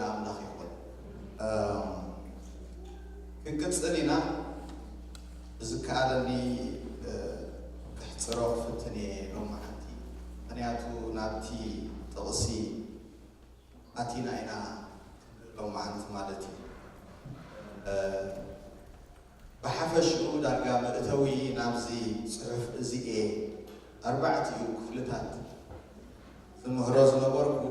ኣምላኽ ይኹን። እም፣ ክንቅጽል ኢና። ብዝከኣለኒ፣ እ፣ ክሕጽሮ ክፍትን እየ ሎማዓንቲ። ምኽንያቱ ናብቲ ጥቕሲ ኣቲና ኢና ክንብል ሎማዓንቲ ማለት እዩ። እ፣ ብሓፈሽኡ ዳርጋ መእተዊ ናብዚ ጽሑፍ እዚ እየ ኣርባዕቲኡ ክፍልታት ዝምህሮ ዝነበርኩ፣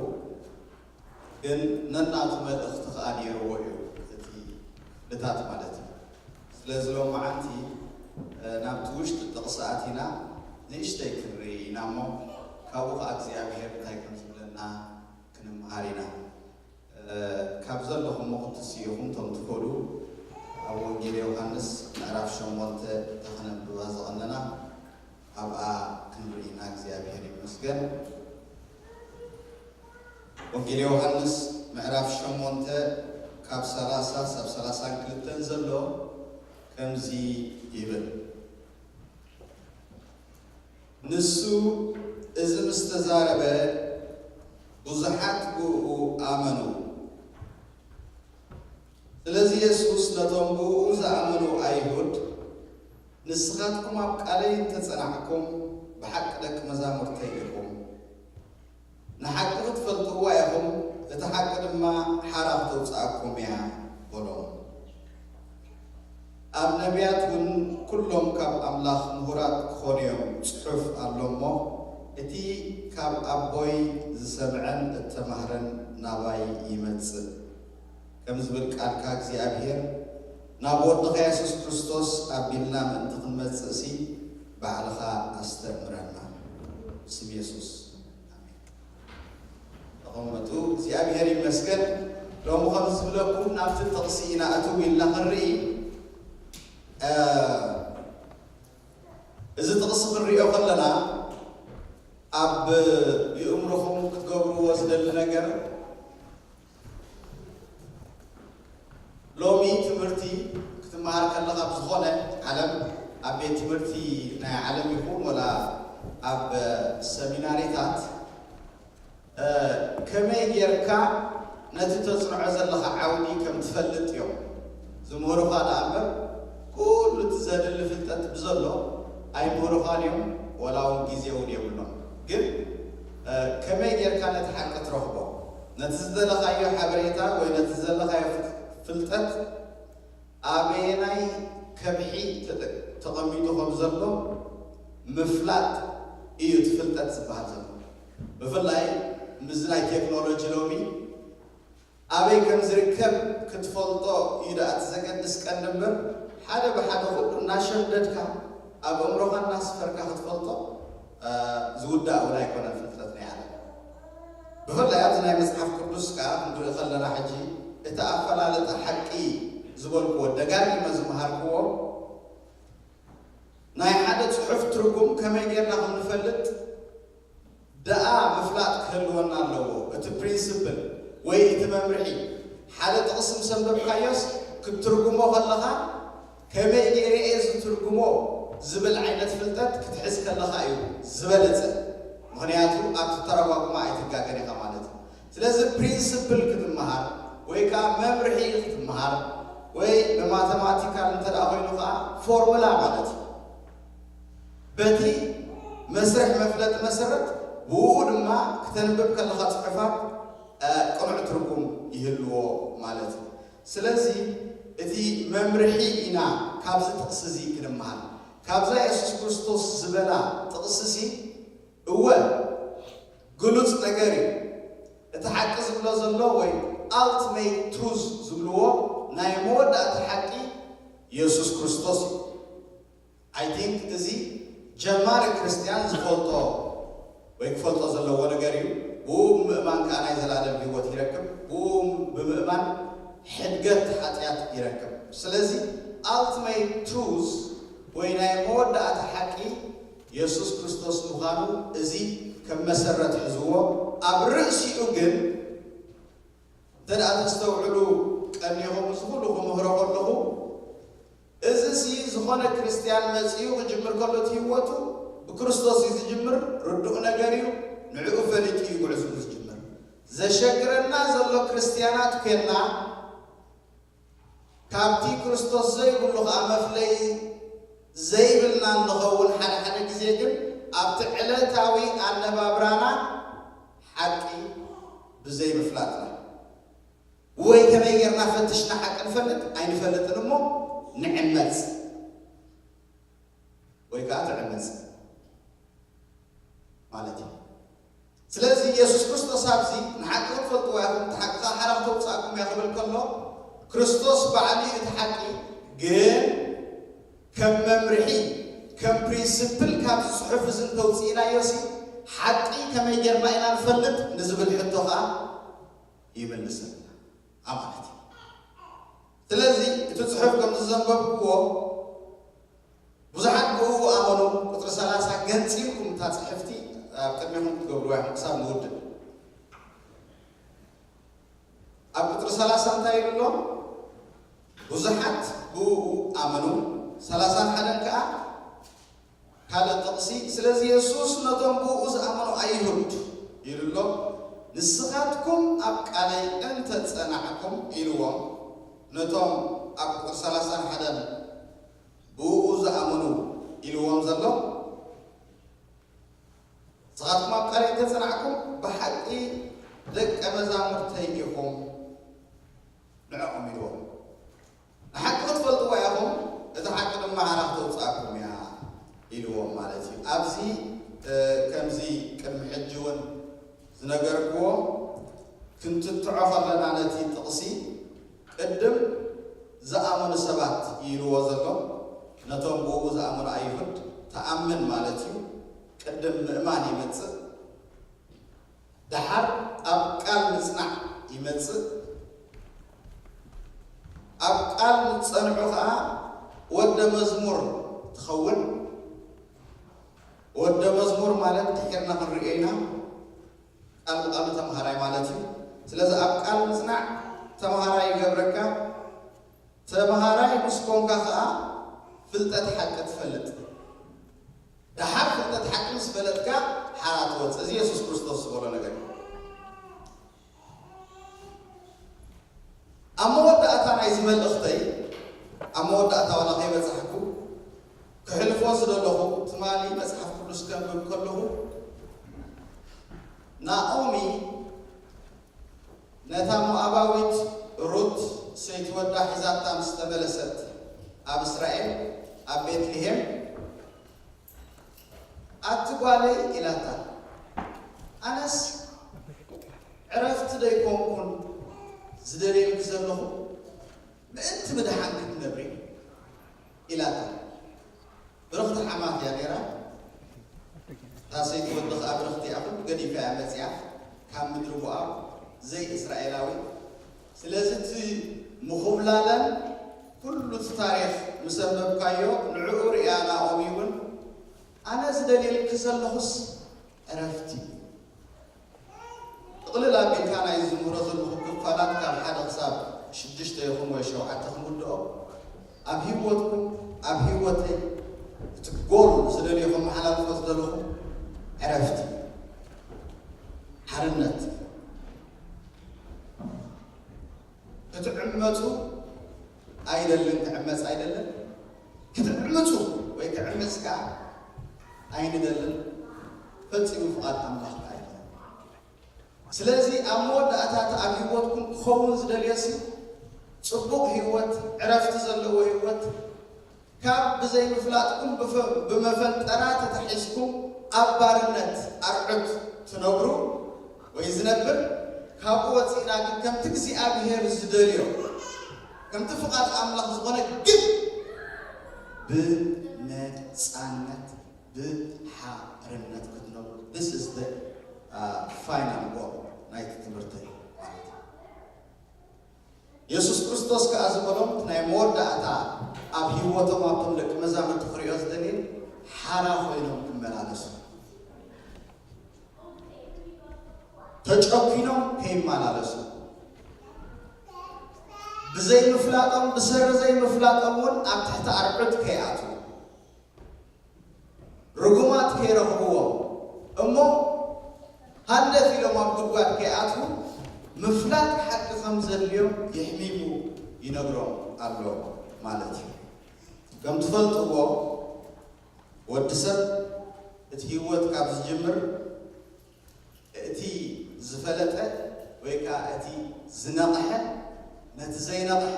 ግን ነናቱ መልእኽቲ ከኣ ነይርዎ እዩ እቲ ክፍልታት ማለት እዩ። ስለዚ ሎማዓንቲ፣ እ፣ ናብቲ ውሽጢ ጥቕሲ ኣቲና ንእሽተይ ክንርኢ ኢና እሞ ካብኡ ከኣ እግዚኣብሔር እንታይ ከም ዝብለና ክንምሃር ኢና። እ፣ ካብ ዘለኹም ክትስኢኹም እቶም ትኽእሉ ኣብ ወንጌል ዮሃንስ ምዕራፍ ሸሞንተ እታ ክነንብባ ዝቐነና ኣብኣ ክንርኢ ኢና። እግዚኣብሔር ይመስገን። ወንጌል ዮሃንስ ምዕራፍ ሸሞንተ ካብ ሰላሳ ሳብ ሰላሳን ክልተን ዘሎ ከምዚ ይብል። ንሱ እዚ ምስ ተዛረበ ብዙሓት ብእኡ ኣመኑ። ስለዚ የሱስ ነቶም ብእኡ ዝኣመኑ ኣይሁድ፣ ንስኻትኩም ኣብ ቃለይ እንተጸናዕኩም ብሓቂ ደቂ መዛሙርተይ ኢኹም። ንሓቂ ክትፈልጥዋ ኢኹም፣ እቲ ሓቂ ድማ ሓራ ክተውጽኣኩም እያ በሎም። ኣብ ነቢያት እውን ኩሎም ካብ ኣምላኽ ምሁራት ክኾኑ እዮም፣ ጽሑፍ ኣሎ እሞ፣ እቲ ካብ ኣቦይ ዝሰምዐን እተማህረን ናባይ ይመጽእ። ከም ዝብል ቃልካ እግዚኣብሔር ናብ ወድኻ የሱስ ክርስቶስ ኣቢልና ምእንቲ ክንመጽእሲ ባዕልኻ ኣስተእምረና። ብስም የሱስ ኣሜን። ተቐመጡ። እግዚኣብሔር ይመስገን። ሎሚ ከም ዝብለኩም ናብቲ ጥቕሲ ኢና እትው ኢልና ክንርኢ። እ፣ እዚ ጥቕሲ ክንሪኦ ከለና ኣብ የእምሮኹም ክትገብርዎ ዝደሊ ነገር ሎሚ ትምህርቲ ክትመሃር ከለኻ ብዝኾነ ዓለም ኣብ ቤት ትምህርቲ ናይ ዓለም ይኹን ወላ ኣብ ሰሚናሪታት እ፣ ከመይ ጌርካ ነቲ ተጽንዖ ዘለኻ ዓውዲ ከም ትፈልጥ እዮም ዝምህሩኻ ደኣ እምበር፣ ኩሉ እቲ ዘድሊ ፍልጠት ብዘሎ ኣይምህሩኻን እዮም፣ ወላ እውን ግዜ እውን የብሎም። ግን፣ እ፣ ከመይ ጌርካ ነቲ ሓቂ ትረኽቦ? ነቲ ዝደለኻዮ ሓበሬታ ወይ ነቲ ዝደለኻዮ ፍል-፣ ፍልጠት ኣበየናይ ከብሒ ተጠ-፣ ተቐሚጡ ከም ዘሎ ምፍላጥ እዩ እቲ ፍልጠት ዝበሃል ዘሎ። ብፍላይ ምስዚ ናይ ቴክኖሎጂ ሎሚ ኣበይ ከም ዝርከብ ክትፈልጦ እዩ ደኣ እቲ ዘገድስ ቀንዲ እምበር፣ ሓደ ብሓደ ኩሉ እናሸምደድካ ኣብ ኣእምሮኻ እናስፈርካ ክትፈልጦ፣ እ፣ ዝውዳእ እውን ኣይኮነን ፍልጠት ናይ ዓለም። ብፍላይ ኣብዚ ናይ መጽሓፍ ቅዱስ ከኣ ክንርኢ ከለና ሕጂ እቲ ኣፈላለጠ ሓቂ ዝበልክዎ ደጋጊመ ዝመሃርክዎ ናይ ሓደ ጽሑፍ ትርጉም ከመይ ጌርና ከም ንፈልጥ ደኣ ምፍላጥ ክህልወና ኣለዎ። እቲ ፕሪንስፕል ወይ እቲ መምርሒ ሓደ ጥቕሲ ምስ ኣንበብካዮስ ክትትርጉሞ ከለኻ ከመይ ገይረ እየ ዝትርጉሞ ዝብል ዓይነት ፍልጠት ክትሕዝ ከለኻ እዩ ዝበለጸ። ምኽንያቱ ኣብቲ ተረጓጉማ ኣይትጋገን ኢኻ ማለት እዩ። ስለዚ ፕሪንስፕል ክትመሃር ወይ ከዓ መምርሒ ክትመሃር ወይ ብማተማቲካል እንተ ደኣ ኮይኑ ከዓ ፎርሙላ ማለት እዩ። በቲ መስርሕ መፍለጢ መሰረት ብኡ ድማ ክተንብብ ከለኻ ጽሑፋት፣ እ፣ ቅኑዕ ትርጉም ይህልዎ ማለት እዩ። ስለዚ እቲ መምርሒ ኢና ካብዚ ጥቕሲ እዚ ክንመሃር። ካብዛ የሱስ ክርስቶስ ዝበላ ጥቕሲ እዚ እወ ግሉጽ ነገር እዩ። እቲ ሓቂ ዝብሎ ዘሎ ወይ ኣልቲሜት ትሩዝ ዝብልዎ ናይ መወዳእታ ሓቂ የሱስ ክርስቶስ እዩ። I think እዚ ጀማሪ ክርስትያን ዝፈልጦ ወይ ክፈልጦ ዘለዎ ነገር እዩ። ብኡ ብምእማን ከኣ ናይ ዘላለም ህይወት ይረክብ። ብኡ ብምእማን ሕድገት ሓጢኣት ይረክብ። ስለዚ ኣልቲሜት ትሩዝ ወይ ናይ መወዳእታ ሓቂ የሱስ ክርስቶስ ምዃኑ እዚ ከም መሰረት ሕዝዎ። ኣብ ርእሲኡ ግን እንተ ደኣ ተስተውዕሉ ቀኒኹም እዚ ኩሉ ክምህሮ ከለኹ፣ እዚ ሲ ዝኾነ ክርስትያን መጺኡ ክጅምር ከሎ እቲ ህይወቱ ብክርስቶስ እዩ ዝጅምር፣ ርዱእ ነገር እዩ። ንዕኡ ፈሊጡ እዩ ጉዕዝኡ ዝጅምር። ዘሸግረና ዘሎ ክርስትያናት ኮይንና፣ ካብቲ ክርስቶስ ዘይብሉ ኸኣ መፍለዪ ዘይብልና እንኸውን፣ ሓደ ሓደ ግዜ ግን ኣብቲ ዕለታዊ ኣነባብራና ሓቂ ብዘይምፍላጥና፣ ወይ ከመይ ጌርና ፈትሽና ሓቂ ንፈልጥ ኣይንፈልጥን እሞ ንዕመጽ ወይ ከኣ ትዕመጽ ማለት እዩ። ስለዚ የሱስ ክርስቶስ ኣብዚ ንሓቂ ክትፈልጥዋ ኢኹም፣ እቲ ሓቂ ከኣ ሓራ ክተውጽኣኩም እያ ክብል ከሎ፣ ክርስቶስ ባዕሉ እዩ እቲ ሓቂ። ግን ከም መምርሒ፣ ከም ፕሪንስፕል ካብዚ ጽሑፍ እዚ እንተውጽኢናዮሲ ሓቂ ከመይ ጌርና ኢና ንፈልጥ ንዝብል ሕቶ ከኣ ይምልሰልና ማለት እዩ። ስለዚ እቲ ጽሑፍ ከምዚ ዘንበብክዎ ብዙሓት ብእኡ ኣመኑ። ቁጽሪ ሰላሳ ገንጺልኩም እታ ጽሕፍቲ ኣብ ቅድሚኹም ክትገብርዋ ኢኹም ክሳብ ንውድእ። ኣብ ቁጽሪ ሰላሳ እንታይ ኢሉ ኣሎ? ብዙሓት ብእኡ ኣመኑ። ሰላሳን ሓደን ከኣ ካልእ ጥቕሲ፣ ስለዚ የሱስ ነቶም ብእኡ ዝኣመኑ ኣይሁድ ኢሉ ኣሎ። ንስኻትኩም ኣብ ቃለይ እንተ ጸናዕኩም ኢልዎም፣ ነቶም ኣብ ቁጽሪ ሰላሳን ሓደን ብእኡ ዝኣመኑ ኢልዎም ዘሎ፣ ንስኻትኩም ኣብ ቃለይ እንተ ጸናዕኩም ብሓቂ ደቀ መዛሙርተይ ኢኹም። ንዕኦም ኢልዎም። ንሓቂ ክትፈልጥዋ ኢኹም፣ እቲ ሓቂ ድማ ሓራ ክተውጽኣኩም እያ ኢልዎም ማለት እዩ። ኣብዚ፣ እ፣ ከምዚ ቅድሚ ሕጂ እውን ዝነገርክዎ ክንትትዖ ከለና ነቲ ጥቕሲ ቅድም ዝኣመኑ ሰባት እዩ ኢልዎ ዘሎ። ነቶም ብኡ ዝኣመኑ ኣይሁድ ተኣምን ማለት እዩ። ቅድም ምእማን ይመጽእ። ደሓር ኣብ ቃል ምጽናዕ ይመጽእ። ኣብ ቃል ንጸንዑ ኸኣ ወደ መዝሙር ትኸውን። ወደ መዝሙር ማለት ድሒርና ክንርእዮ ኢና። ቃል ብቃሉ ተምሃራይ ማለት እዩ። ስለዚ ኣብ ቃል ምጽናዕ ተምሃራይ ይገብረካ። ተምሃራይ ምስ ኮንካ ኸኣ ፍልጠት ሓቂ ትፈልጥ። ደሓር ፍልጠት ሓቂ ምስ ፈለጥካ ሓራ ትወጽእ። እዚ የሱስ ክርስቶስ ዝበሎ ነገር እዩ። ኣብ መወዳእታ ናይዚ መልእኽተይ፣ ኣብ መወዳእታ ዋላ ከይበጻሕኩ ክሕልፎ ዝደለኹ፣ ትማሊ መጽሓፍ ቅዱስ ከንብብ ከለኹ፣ ናኦሚ ነታ ሞኣባዊት ሩት ሰይቲ ወዳ ሒዛታ ምስ ተመለሰት፣ ኣብ እስራኤል ኣብ ቤትልሄም፣ ኣቲ ጓለይ ኢላታ፣ ኣነስ ዕረፍቲ ደይኮንኩን ዝደልየልኪ ዘለኹ፣ ምእንቲ ብድሓን ክትነብሪ ኢላታ። ብርኽቲ ሓማት እያ ነይራ። እታ ሰይቲ ወዲ ኸኣ ብርኽቲ እያ፣ ኩሉ ገዲፋ እያ መጺኣ ካብ ምድሪ ሞኣብ፣ ዘይእስራኤላዊት። ስለዚ እቲ ምኹብላለን ኩሉ እቲ ታሪኽ ምስ ኣንበብካዮ፣ ንዕኡ ርእያ ናኦሚ እውን፣ ኣነ ዝደልየልኪ ዘለኹስ ዕረፍቲ እዩ። ጥቕልል ኣቢልካ ናይ ዝምህሮ ዘለኹ ክፋላት ካብ ሓደ ክሳብ ሽዱሽተ ይኹን ወይ ሸውዓተ ክንውድኦ፣ ኣብ ህይወትኩም፣ ኣብ ህይወተይ እቲ ጎል ዝደልዮ ከመሓላልፎ ዝደለኹ ዕረፍቲ፣ ሓርነት። ክትዕመጹ ኣይደልን፣ ክዕመጽ ኣይደልን። ክትዕምጹ ወይ ክዕምጽ ከኣ ኣይንደልን። ፈጺሙ ፍቓድ ኣምላኽ ከኣ ኣይኮነን። ስለዚ ኣብ መወዳእታ እቲ ኣብ ህይወትኩም ክኸውን ዝደልዮሲ ጽቡቕ ህይወት፣ ዕረፍቲ ዘለዎ ህይወት፣ ካብ ብዘይምፍላጥኩም ብፈ-፣ ብመፈንጠራ ተታሒዝኩም ኣብ ባርነት ኣርዑት ትነብሩ ወይ ዝነብር፣ ካብኡ ወጺእና ግን ከምቲ እግዚኣብሄር ዝደልዮ፣ ከምቲ ፍቓድ ኣምላኽ ዝኾነ ግን ብነጻነት፣ ብሓርነት ክትነብሩ። This is the, uh, final goal ናይቲ ትምህርቲ ማለት እዩ። የሱስ ክርስቶስ ከኣ ዝበሎም፣ እቲ ናይ መወዳእታ ኣብ ህይወቶም ኣብቶም ደቂ መዛሙርቲ ክርእዮ ዝደልየ፣ ሓራ ኮይኖም ክመላለሱ፣ ተጨኪኖም ከይመላለሱ፣ ብዘይምፍላጦም፣ ብሰሪ ዘይምፍላጦም እውን ኣብ ትሕቲ ኣርዑት ከይኣትዉ፣ ርጉማት ከይረኽብዎም፣ እሞ ሃንደፍ ኢሎም ኣብ ጉድጓድ ከይኣትዉ፣ ኣሎ ማለት እዩ። ከም ትፈልጥዎ፣ ወዲ ሰብ እቲ ህይወት ካብ ዝጅምር፣ እቲ ዝፈለጠ ወይ ከዓ እቲ ዝነቕሐ ነቲ ዘይነቕሐ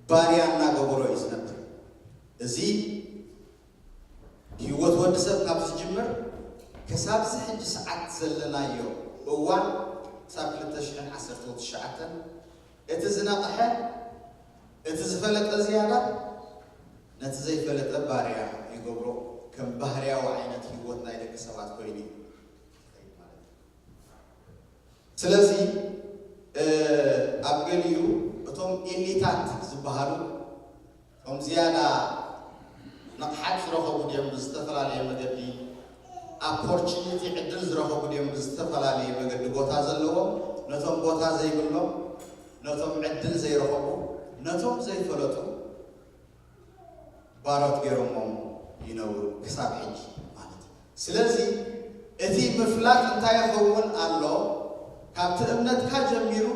ባርያ እናገበሮ እዩ ዝነብር። እዚ ህይወት ወዲ ሰብ ካብ ዝጅምር ክሳብ እዚ ሕጂ ሰዓት ዘለናዮ እዋን፣ ክሳብ ክልተ ሽሕን ዓሰርተ ትሽዓተን፣ እቲ ዝነቕሐ፣ እቲ ዝፈለጠ ዝያዳ ነቲ ዘይፈለጠ ባርያ ይገብሮ። ከም ባህርያዊ ዓይነት ህይወት ናይ ደቂ ሰባት ኮይኑ እዩ ዝኸይድ ማለት እዩ። ስለዚ፣ እ፣ ኣብ ገሊኡ እቶም ኤሊታት ዝበሃሉ፣ እቶም ዝያዳ ንቕሓት ዝረኸቡ ድዮም ብዝተፈላለየ መገዲ፣ ኦፖርቹኒቲ፣ ዕድል ዝረኸቡ ድዮም ብዝተፈላለየ መገዲ፣ ቦታ ዘለዎም፣ ነቶም ቦታ ዘይብሎም፣ ነቶም ዕድል ዘይረኸቡ፣ ነቶም ዘይፈለጡ ባሮት ገይሮሞም ይነብሩ ክሳብ ሕጂ ማለት እዩ። ስለዚ እቲ ምፍላጥ እንታይ ይኸውን ኣሎ? ካብቲ እምነትካ ጀሚሩ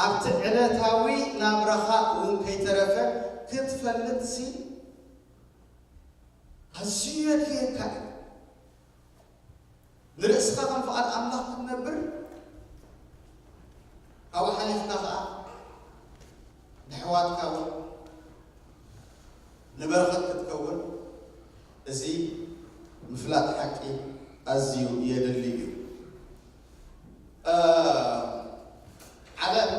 ኣብቲ ዕለታዊ ናብራኻ እውን ከይተረፈ ክትፈልጥሲ ኣዝዩ የድልየካ እዩ። ንርእስኻ ከም ፍቓድ ኣምላኽ ክትነብር፣ ካብኡ ሓሊፍካ ኸዓ ንኣሕዋትካ እውን ንበረኸት ክትከውን፣ እዚ ምፍላጥ ሓቂ ኣዝዩ የድሊ እዩ። እ፣ ዓለም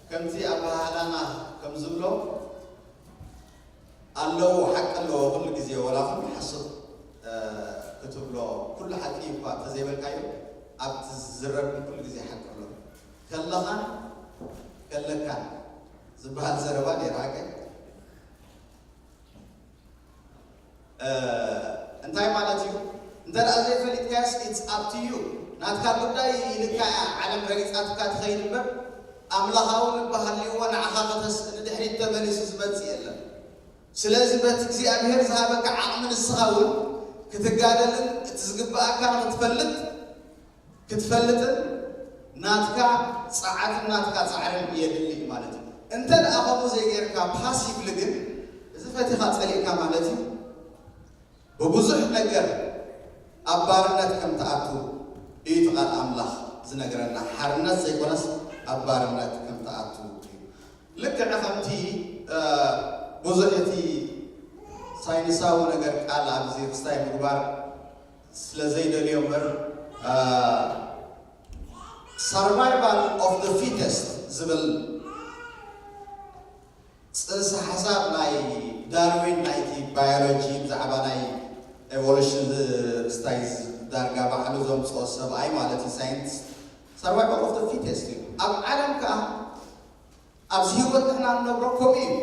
ከምቲ ኣበሃህላና ከም ዝብሎ ኣለዎ፣ ሓቂ ኣለዎ። ኩሉ ግዜ፣ ወላ ኩሉ ሓሶት፣ እ፣ ክትብሎ፣ ኩሉ ሓቂ እኳ እንተዘይበልካዮ፣ ኣብቲ ዝዝረብ ግን ኩሉ ግዜ ሓቂ ኣሎ። ከለኻን ከለካን ዝበሃል ዘረባ ነይሩ፣ ሓቂ? እ፣ እንታይ ማለት እዩ? እንተ ደኣ ዘይፈሊጥካዮስ፣ it's up to you። ናትካ ጉዳይ ኢልካ እያ ዓለም ረጊጻትካ ትኸይድ እምበር፣ ኣምላኻዊ ልቢ ሃልይዎ ንዓኻ ከተስ-፣ ንድሕሪት ተመሊሱ ዝመጽእ የለን። ስለዚ በቲ እግዚኣብሔር ዝሃበካ ዓቕሚ ንስኻ እውን ክትጋደልን እቲ ዝግብኣካ ንኽትፈልጥ፣ ክትፈልጥን ናትካ ጸዓትን ናትካ ጻዕርን የድሊ ማለት እዩ። እንተ ደኣ ከምኡ ዘይጌርካ ፓሲቭሊ ግን፣ እዚ ፈቲኻ ጸሊእካ ማለት እዩ፣ ብብዙሕ ነገር ኣብ ባርነት ከም ትኣቱ እዩ እቲ ቃል ኣምላኽ ዝነግረና። ሓርነት ዘይኮነስ ኣብ ባርነት ከም ትኣቱ እዩ። ልክዕ ከምቲ፣ እ፣ ብዙሕ እቲ ሳይንሳዊ ነገር ቃል ኣብዚ ክስታይ ምግባር ስለ ዘይደልዮ እምበር፣ እ፣ survival of the fittest ዝብል ጽንሰ ሓሳብ ናይ ዳርዊን ናይቲ ባዮሎጂ ብዛዕባ ናይ ኤቮሉሽን ስታይ ዳርጋ ባዕሉ ዘምጽኦ ሰብኣይ ማለት እዩ፣ ሳይንቲስት። Survival of the fittest እዩ። ኣብ ዓለም ከኣ ኣብዚ ህይወት ንሕና እንነብሮ ከምኡ እዩ።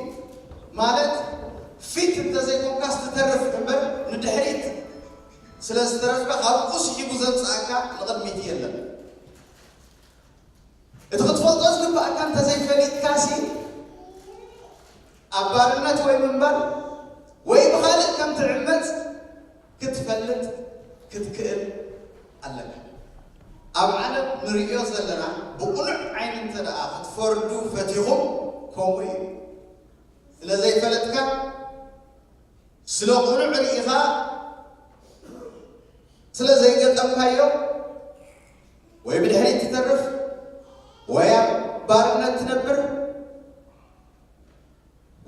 ማለት ፊት እንተዘይኮንካስ ትተርፍ እምበር ንድሕሪት ስለ ዝተረፍካ ካብኡ ስሒቡ ዘምጽኣካ ንቕድሚት የለን። እቲ ክትፈልጦ ዝግብኣካ እንተዘይፈሊጥካሲ ኣብ ባርነት ወይ ምንባር ወይ ብኻልእ ከም ትዕመጽ ክትፈልጥ ክትክእል ኣለካ። ኣብ ዓለም ንርእዮ ዘለና ብቕኑዕ ዓይኒ እንተ ደኣ ክትፈርዱ ፈቲኹም ከምኡ እዩ። ስለ ዘይፈለጥካ፣ ስለ ቅኑዕ ርኢኻ፣ ስለ ዘይገጠምካዮ ወይ ብድሕሪት ትተርፍ ወይ ኣብ ባርነት ትነብር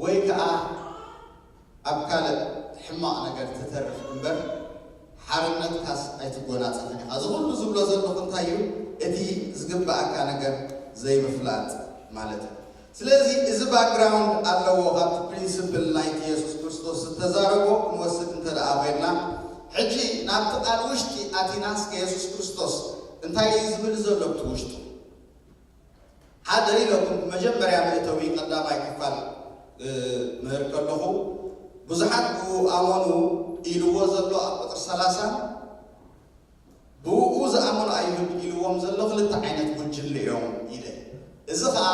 ወይ ከኣ ኣብ ካልእ ሕማቕ ነገር ትተርፍ እምበር ሓርነትካስ ኣይትጎናጸፍን ኢኻ። እዚ ኩሉ ዝብሎ ዘለኹ እንታይ እዩ? እቲ ዝግብኣካ ነገር ዘይምፍላጥ ማለት እዩ። ስለዚ እዚ ባክግራውንድ ኣለዎ። ካብቲ ፕሪንስፕል ናይቲ የሱስ ክርስቶስ ዝተዛረቦ ክንወስድ እንተ ደኣ ኮይንና፣ ሕጂ ናብቲ ቃል ውሽጢ ኣቲናስ ከየሱስ ክርስቶስ እንታይ እዩ ዝብል ዘሎ ኣብቲ ውሽጡ? ሓደ ኢለኩም ብመጀመርያ መእተዊ ቀዳማይ ክፋል፣ እ፣ ምህር ከለኹ፣ ብዙሓት ብኡ ኣመኑ ኢልዎ ዘሎ ኣብ ቁጽሪ ሰላሳ፣ ብኡ ዝኣመኑ ኣይሁድ ኢልዎም ዘሎ ክልተ ዓይነት ጉጅለ እዮም ኢለ። እዚ ኸኣ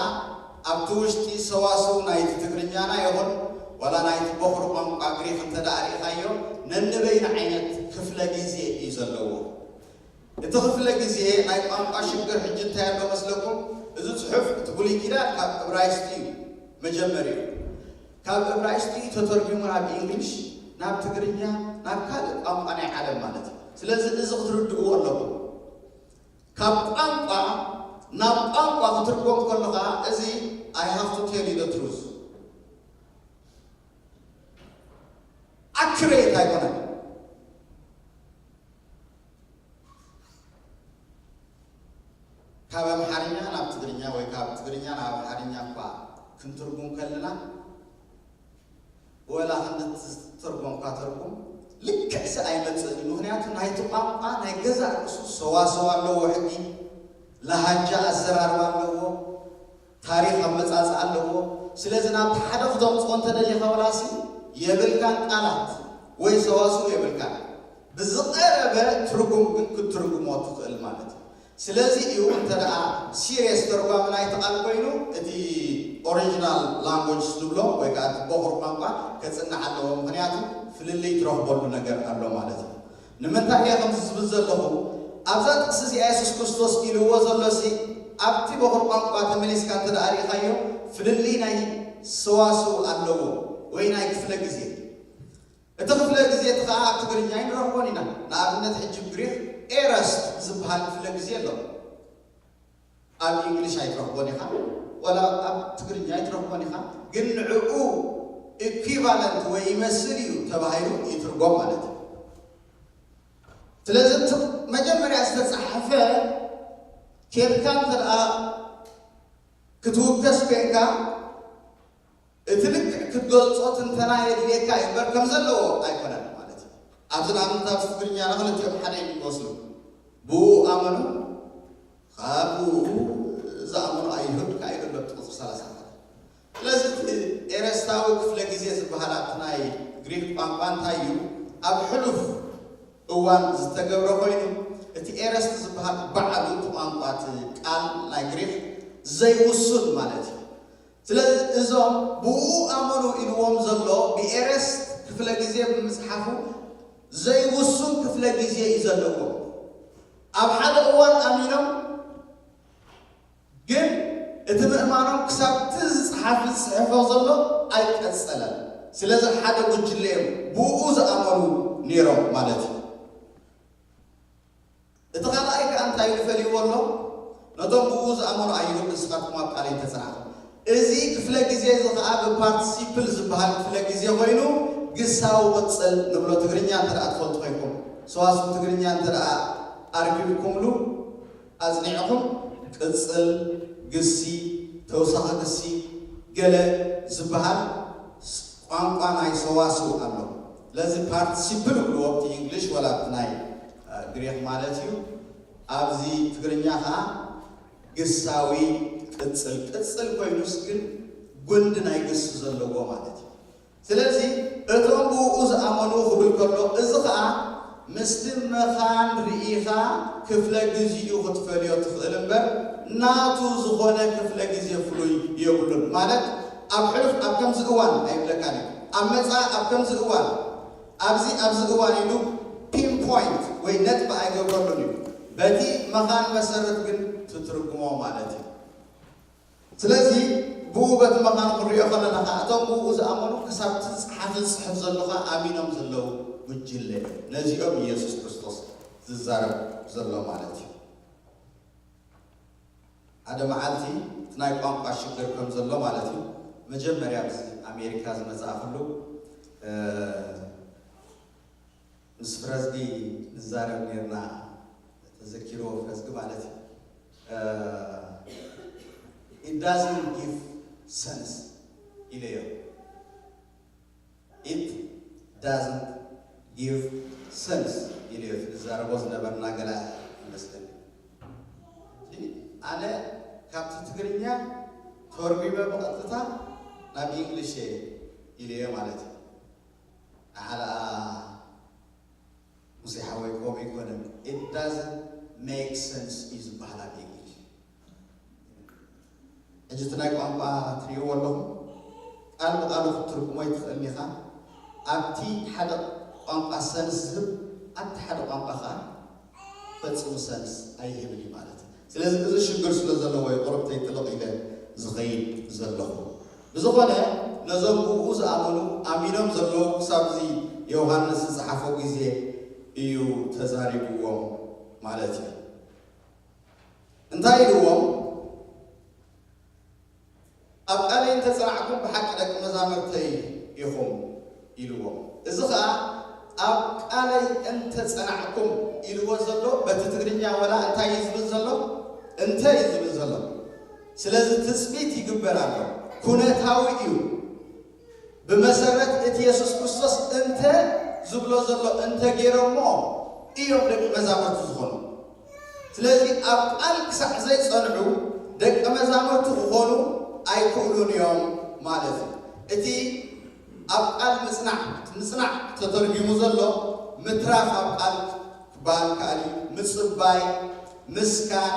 ኣብቲ ውሽጢ ሰዋስው ናይቲ ትግርኛና ይኹን ዋላ ናይቲ በኹሪ ቋንቋ ግሪክ እንተ ደኣ ርኢኻዮ፣ ነንበይኑ ዓይነት ክፍለ ግዜ እዩ ዘለዎ። እቲ ክፍለ ግዜ ናይ ቋንቋ ሽግር ሕጂ እንታይ ኣሎ መስለኩም? እዚ ጽሑፍ፣ እቲ ብሉይ ኪዳን ካብ እብራይስጢ እዩ መጀመሪኡ። ካብ እብራይስጢ ተተርጒሙ ናብ ኢንግሊሽ፣ ናብ ትግርኛ፣ ናብ ካልእ ቋንቋ ናይ ዓለም ማለት እዩ። ስለዚ እዚ ክትርድእዎ ኣለኩም። ካብ ቋንቋ ናብ ቋንቋ ክትርጎም ከሎ ኸዓ እዚ I have to tell you the truth፣ accurate ኣይኮነን። ካብ ኣምሓርኛ ናብ ትግርኛ ወይ ካብ ትግርኛ ናብ ኣምሓርኛ እኳ ክንትርጉም ከለና፣ ወላ ክንዲ ትርጎም እኳ ተርጉም ልክዕሲ ኣይመጽእን እዩ። ምኽንያቱ ናይቲ ቋንቋ ናይ ገዛእ ርእሱ ሰዋሰው ኣለዎ፣ ሕጊ ለሃጃ ኣዘራርባ ኣለዎ፣ ታሪኽ ኣመጻጽኣ ኣለዎ። ስለዚ ናብቲ ሓደ ክተምጽኦ እንተደሊኻ ወላሲ የብልካን ቃላት ወይ ሰዋስው የብልካን። ብዝቐረበ ትርጉም ግን ክትትርጉሞ ትኽእል ማለት እዩ። ስለዚ እዩ እንተ ደኣ ሲሪየስ ተርጓሚ ናይቲ ቃል ኮይኑ እቲ ኦሪጂናል ላንጉጅ ንብሎ ወይ ከዓ እቲ ቦኽሪ ቋንቋ ከጽንዕ ኣለዎ። ምኽንያቱ ፍልልይ ትረኽበሉ ነገር ኣሎ ማለት እዩ። ንምንታይ እየ ከምዚ ዝብል ዘለኹ? ኣብዛ ጥቕሲ እዚኣ የሱስ ክርስቶስ ኢልዎ ዘሎሲ ኣብቲ ቦኽሪ ቋንቋ ተመሊስካ እንተ ደኣ ርኢኻዮ ፍልልይ ናይ ሰዋስው ኣለዎ ወይ ናይ ክፍለ ግዜ። እቲ ክፍለ ግዜ እቲ ኸዓ ኣብ ትግርኛ ኣይንረኽቦን ኢና። ንኣብነት ሕጂ ግሪኽ ኤረስት ዝበሃል ክፍለ ግዜ ኣሎ። ኣብ ኢንግሊሽ ኣይትረኽቦን ኢኻ፣ ወላ ኣብ ትግርኛ ኣይትረኽቦን ኢኻ። ግን ንዕኡ ኢኩቫለንት ወይ ይመስል እዩ ተባሂሉ ይትርጎም ማለት እዩ። ስለዚ እቲ መጀመርያ ዝተጻሕፈ ኬድካ እንተ ደኣ ክትውከስ ኮይንካ እቲ ልክዕ ክትገልጾ ትንተና የድልየካ እዩ እምበር ከም ዘለዎ ኣይኮነን ማለት እዩ። ኣብዚ ንኣብነት ኣብዚ ትግርኛና ክልቲኦም ሓደ እዮም ዝመስሉ። ብኡ ኣመኑ ካብ ብኡ ዝኣመኑ ኣይሁድ ካዓ ይግለጡ ቁፅሪ ሰላሳ ሓደ። ስለዚ እቲ ኤረስታዊ ክፍለ ግዜ ዝበሃል ኣብቲ ናይ ግሪክ ቋንቋ እንታይ እዩ? ኣብ ሕሉፍ እዋን ዝተገብረ ኮይኑ እቲ ኤረስት ዝበሃል ባዕሉ እቲ ቋንቋ እቲ ቃል ናይ ግሪክ ዘይውሱን ማለት እዩ። ስለዚ እዞም ብኡ ኣመኑ ኢልዎም ዘሎ ብኤረስት ክፍለ ግዜ ብምፅሓፉ ዘይውሱን ክፍለ ግዜ እዩ ዘለዎ። ኣብ ሓደ እዋን ኣሚኖም ግን እቲ ምእማኖም ክሳብ እቲ ዝፀሓፍ ዝፅሕፎ ዘሎ ኣይቀፀለን። ስለዚ ሓደ ጉጅለ እዮም ብኡ ዝኣመኑ ነይሮም ማለት እዩ። እቲ ካልኣይ ከኣ እንታይ ኢሉ ፈልይዎ ኣሎ? ነቶም ብኡ ዝኣመኑ ኣይሁድ ንስኻትኩም ኣብ ቃለይ እንተጸናዕኹም። እዚ ክፍለ ግዜ እዚ ከኣ ብፓርቲሲፕል ዝበሃል ክፍለ ግዜ ኮይኑ ግሳዊ ቅጽል ንብሎ። ትግርኛ እንተ ደኣ ትፈልጡ ኮይንኩም፣ ሰዋስው ትግርኛ እንተ ደኣ ኣርኪብኩምሉ ኣጽኒዕኹም ቅጽል ግሲ፣ ተውሳኺ ግሲ፣ ገለ ዝበሃል ቋንቋ ናይ ሰዋስው ኣሎ። ስለዚ ፓርቲሲፕል ይብልዎ ኣብቲ ኢንግሊሽ ወላ ኣብቲ ናይ ግሪክ ማለት እዩ። ኣብዚ ትግርኛ ከዓ ግሳዊ ቅጽል፣ ቅጽል ኮይኑስ ግን ጉንዲ ናይ ግስ ዘለዎ ማለት እዩ። ስለዚ እቶም ብኡ ዝኣመኑ ክብል ከሎ፣ እዚ ከዓ ምስቲ መኻን ርኢኻ ክፍለ ግዜኡ ክትፈልዮ ትኽእል እምበር፣ ናቱ ዝኾነ ክፍለ ግዜ ፍሉይ የብሉን። ማለት ኣብ ሕሉፍ ኣብ ከምዚ እዋን ኣይብለካን እዩ። ኣብ መጻኢ ኣብ ከምዚ እዋን፣ ኣብዚ ኣብዚ እዋን ኢሉ ፒን ፖይንት ወይ ነጥቢ ኣይገብረሉን እዩ። በቲ መኻን መሰረት ግን ትትርጉሞ ማለት እዩ። ስለዚ ብኡ በቲ መኻኑ ክንሪኦ ከለና ኸዓ፣ እቶም ብኡ ዝኣመኑ ክሳብ እቲ ጸሓፊ ዝጽሕፍ ዘሎ ኸዓ ኣሚኖም ዘለዉ ጉጅለ እዮም። ነዚኦም ኢየሱስ ክርስቶስ ዝዛረብ ዘሎ ማለት እዩ። ሓደ መዓልቲ እቲ ናይ ቋንቋ ሽግር ከም ዘሎ ማለት እዩ። መጀመርያ ኣብዚ ኣሜሪካ ዝመጻእኩሉ፣ እ፣ ምስ ፍረዝጊ ንዛረብ ኔርና፣ ተዘኪርዎ ፍረዝጊ ማለት እዩ። እ፣ it doesn't give sense ኢለዮ። It doesn't give sense ኢለዮ። እቲ ንዛረቦ ዝነበርና ገለ ይመስለኒ። ሕጂ ኣነ ካብቲ ትግርኛ ተርጒመ ብቐጥታ ናብ ኢንግሊሽ እየ ኢለዮ ማለት እዩ። ንሓለኣ ሙሴ ሓወይ ከምኡ ኣይኮነን። It doesn't make sense እዩ ዝበሃል ኣብ ኢንግሊሽ። ሕጂ እቲ ናይ ቋንቋ ትርእይዎ ኣለኹም፣ ቃል ብቃሉ ክትትርጉሞ ኣይትኽእልን ኢኻ። ኣብቲ ሓደ ቋንቋ ሰንስ ዝህብ፣ ኣብቲ ሓደ ቋንቋ ኸዓ ፈጺሙ ሰንስ ኣይህብን እዩ ማለት እዩ። ስለዚ እዚ ሽግር ስለ ዘለዎ እዩ ቁሩብ ተይጥልቕ ኢለ ዝኸይድ ዘለኹ። ብዝኾነ ነዞም ብኡ ዝኣመኑ ኣሚኖም ዘለዉ ክሳብ እዚ ዮሃንስ ዝጸሓፎ ግዜ እዩ ተዛሪብዎም ማለት እዩ። እንታይ ኢልዎም? ኣብ ቃለይ እንተጸናዕኩም ብሓቂ ደቂ መዛምርተይ ኢኹም ኢልዎም። እዚ ኸኣ ኣብ ቃለይ እንተጸናዕኩም ኢልዎ ዘሎ በቲ ትግርኛ ወላ እንታይ እዩ ዝብል ዘሎ? እንተ እዩ ዝብል ዘሎ። ስለዚ ትጽቢት ይግበር ኣሎ። ኩነታዊ እዩ። ብመሰረት እቲ የሱስ ክርስቶስ እንተ ዝብሎ ዘሎ እንተ ገይሮሞ እዮም ደቂ መዛሙርቲ ዝኾኑ። ስለዚ ኣብ ቃል ክሳዕ ዘይጸንዑ ደቂ መዛሙርቲ ክኾኑ ኣይክእሉን እዮም ማለት እዩ። እቲ ኣብ ቃል ምጽናዕ፣ እቲ ምጽናዕ ተተርጒሙ ዘሎ ምትራፍ ኣብ ቃል ክበሃል ከኣል እዩ። ምጽባይ፣ ምስካን፣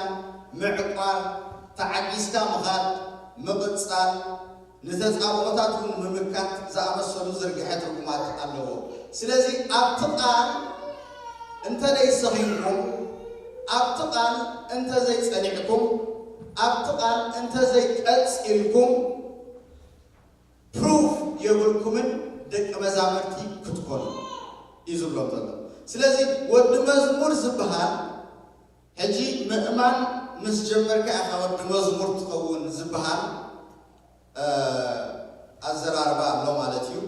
ምዕቋር፣ ተዓጊስካ ምኻድ፣ ምቕጻል፣ ንተጻብኦታት እውን ምምካት ዝኣመሰሉ ዝርግሐ ትርጉማት ኣለዎ። ስለዚ ኣብቲ ቃል እንተ ዘይሰኺንኩም፣ ኣብቲ ቃል እንተ ዘይጸኒዕኩም፣ ኣብቲ ቃል እንተ ዘይቀጺልኩም ፕሩፍ የብልኩምን ደቂ መዛምርቲ ክትኮኑ እዩ ዝብሎም ዘሎ። ስለዚ ወዲ መዝሙር ዝበሃል ሕጂ ምእማን ምስ ጀመርካ ኢኻ ወዲ መዝሙር ትኸውን ዝበሃል ኣዘራርባ ኣሎ ማለት እዩ።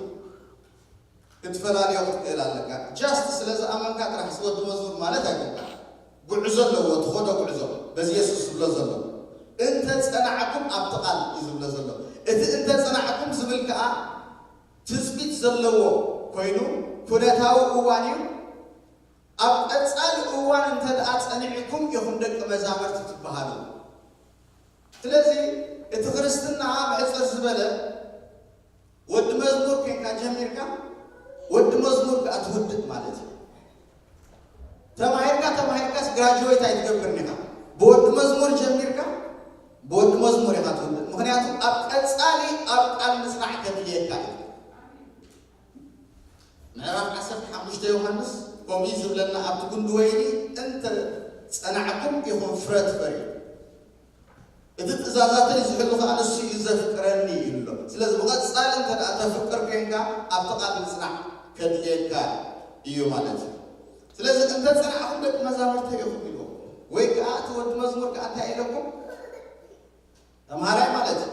ክትፈላልዮ ክትክእል ኣለካ። ጃስት ስለ ዝኣመንካ ጥራሕ ወዲ መዝሙር ማለት ኣይኮንካ። ጉዕዞ ኣለዎ፣ ትኸዶ ጉዕዞ በዚ የሱስ ዝብሎ ዘሎ። እንተ ጸናዕኩም ኣብቲ ቃል እዩ ዝብሎ ዘሎ። እቲ እንተ ጸናዕኩም ዝብል ከኣ ትጽቢት ዘለዎ ኮይኑ ኩነታዊ እዋን እዩ። ኣብ ቀጻሊ እዋን እንተ ደኣ ጸኒዕኩም ኢኹም ደቂ መዛምርቲ ትበሃሉ። ስለዚ እቲ ክርስትና ብሕጽር ዝበለ ወዲ መዝሙር ኮንካ ጀሚርካ ወዲ መዝሙር ከኣ ትውድእ ማለት እዩ። ተማሂርካ ተማሂርካስ ግራጅዌት ኣይትገብርን ኢኻ። ብወዲ መዝሙር ጀሚርካ ብወዲ መዝሙር ኢኻ ትውድእ። ምኽንያቱ ኣብ ቀጻሊ ኣብ ቃል ምጽናዕ ከድልየካ እዩ። ምዕራፍ ዓሰርተ ሓሙሽተ ዮሃንስ ከምኡ እዩ ዝብለና፣ ኣብቲ ጉንዲ ወይኒ እንተ ጸናዕኩም ኢኹም ፍረ ትፈርዩ። እቲ ትእዛዛተይ ዝሕሉ ኸኣ ንሱ እዩ ዘፍቅረኒ እዩ ኣሎ። ስለዚ ብቐጻሊ እንተ ደኣ ተፍቅር ኮይንካ ኣብቲ ቃል ምጽናዕ ከድልየካ እዩ ማለት እዩ። ስለዚ እንተ ጸናዕኹም ደቂ መዛሙርተይ ኢኹም ኢልዎ። ወይ ከኣ እቲ ወዲ መዝሙር ከኣ እንታይ ኢለኩም? ተምሃራይ ማለት እዩ።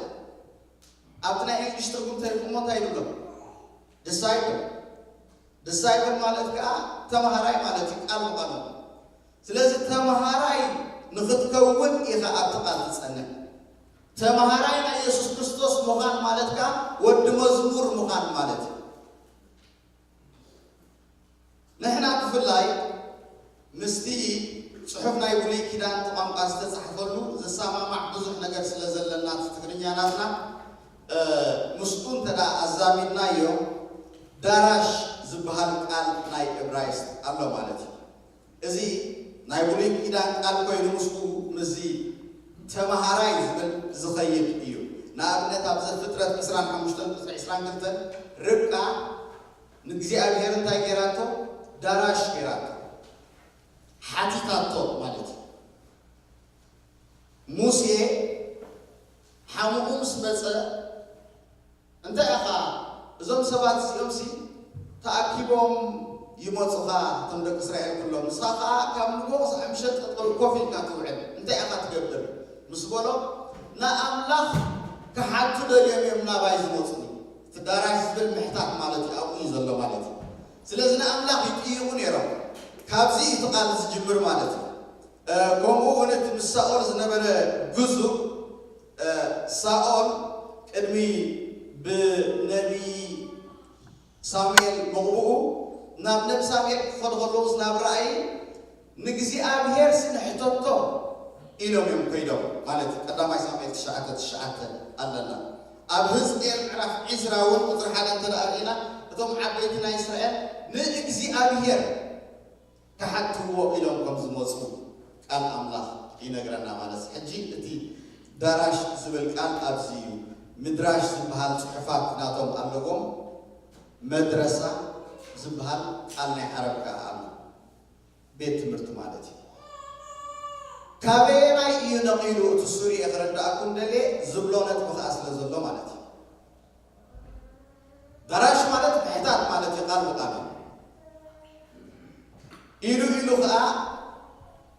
ኣብቲ ናይ እንግሊሽ ትርጉም ተሪጉሞ እንታይ ይብሎ? ዲሳይፕል። ዲሳይፕል ማለት ከኣ ተምሃራይ ማለት እዩ፣ ቃል ብቓሉ። ስለዚ ተምሃራይ ንኽትከውን ኢኻ ኣብቲ ቃል ትጸንዕ። ተምሃራይ ናይ የሱስ ክርስቶስ ምዃን ማለት ከኣ ወዲ መዝሙር ምዃን ማለት እዩ። ንሕና ብፍላይ ምስቲ ጽሑፍ ናይ ብሉይ ኪዳን ብቋንቋ ዝተጻሕፈሉ ዝሰማማዕ ብዙሕ ነገር ስለ ዘለና፣ እቲ ትግርኛ ናትና፣ እ፣ ምስኡ እንተ ደኣ ኣዛሚድናዮ፣ ዳራሽ ዝበሃል ቃል ናይ እብራይስጥ ኣሎ ማለት እዩ። እዚ ናይ ብሉይ ኪዳን ቃል ኮይኑ ምስኡ ምስዚ ተመሃራይ ዝብል ዝኸይድ እዩ። ንኣብነት ኣብ ዘፍጥረት ዕስራን ሓሙሽተን ቁጽሪ ዕስራን ክልተን ርብቃ ንእግዚኣብሔር እንታይ ገይራቶ? ዳራሽ ገይራቶ። ሓቲታቶ ማለት እዩ። ሙሴ ሓሙኡ ምስ መጸ፣ እንታይ ኢኻ? እዞም ሰባት እዚኦምሲ ተኣኪቦም ይመጹኻ፣ እቶም ደቂ እስራኤል ኩሎም። ንስኻ ኸኣ ካብ ንግሆ ክሳዕ ምሸት ጠጠው ኮፍ ኢልካ ትውዕል። እንታይ ኢኻ ትገብር? ምስ በሎ፣ ንኣምላኽ ክሓቱ ደልዮም እዮም ናባይ ዝመጹኒ። እቲ ዳራሽ ዝብል ምሕታት ማለት እዩ፣ ኣብኡ እዩ ዘሎ ማለት እዩ። ስለዚ ንኣምላኽ ይጥይቑ ነይሮም። ካብዚ እዩ እቲ ቃል ዝጅምር ማለት እዩ። እ፣ ከምኡ እውን እቲ ምስ ሳኦል ዝነበረ ግዙእ፣ እ፣ ሳኦል ቅድሚ ብነቢይ ሳሙኤል ምቕብኡ፣ ናብ ነቢ ሳሙኤል ክኸዱ ከለዉስ ናብ ራእይ ንእግዚኣብሔር ንሕተቶ ኢሎም እዮም ከይዶም። ማለት ቀዳማይ ሳሙኤል ትሽዓተ ትሽዓተ ኣለና። ኣብ ህዝቅኤል ምዕራፍ ዕስራ እውን ቁጽሪ ሓደ እንተ ደኣ ርኢና፣ እቶም ዓበይቲ ናይ እስራኤል ንእግዚኣብሔር ክሓትዎ ኢሎም ከም ዝመጹ ቃል ኣምላኽ ይነግረና። ማለት ሕጂ እቲ ዳራሽ ዝብል ቃል ኣብዚ እዩ። ምድራሽ ዝበሃል ጽሑፋት ናቶም ኣለዎም። መድረሳ ዝበሃል ቃል ናይ ዓረብ ከኣ ኣሎ። ቤት ትምህርቲ ማለት እዩ። ካበየናይ እዩ ነቒሉ እቲ ሱሪ እየ ክረዳእኩም ደልየ ዝብሎ ነጥቢ ከኣ ስለ ዘሎ ማለት እዩ። ከዓ